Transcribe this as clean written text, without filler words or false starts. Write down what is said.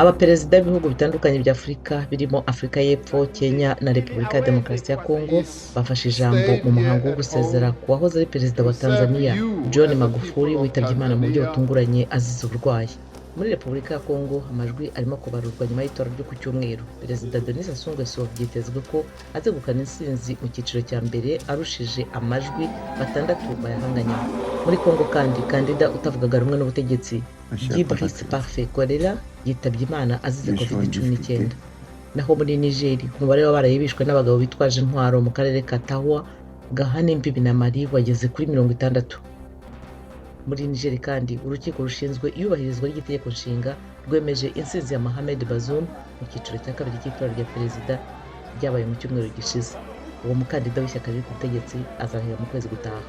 Abaperezida b'ibihugu bitandukanye bya Afurika birimo Afurika y'Epfo, Kenya na Repubulika ya Demokarasi ya Kongo bafashe ijambo mu muhango wo gusezera ku wahoze ari perezida wa Tanzania, John Magufuli, witabye Imana mu buryo butunguranye azize uburwayi. Muri Repubulika ya Kongo amajwi arimo kubarurwa nyuma y'itora ryo ku cyumweru. Perezida Denis Sassou Nguesso byitezwe ko azegukana intsinzi mu cyiciro cya mbere arushije amajwi batandatu bayahanganyemo. Muri Kongo kandi, kandida utavugaga rumwe n'ubutegetsi Guy Brice Parfait Kolélas yitabye Imana azize Nous sommes COVID cumi discutés. n'icyenda. Naho muri Nigeri, umubare w'abaraye bishwe n'abagabo bitwaje intwaro mu karere ka Tahoua gahana imbibi na Mali wageze kuri 60. Muri Nigeri kandi, urukiko rushinzwe iyubahirizwa ry'itegeko nshinga rwemeje intsinzi ya Mohamed Bazoum mu cyiciro cya kabiri cy'itora rya perezida ryabaye mu cyumweru gishize. Uwo mukandida w'ishyaka riri ku butegetsi azarahira mu kwezi gutaha.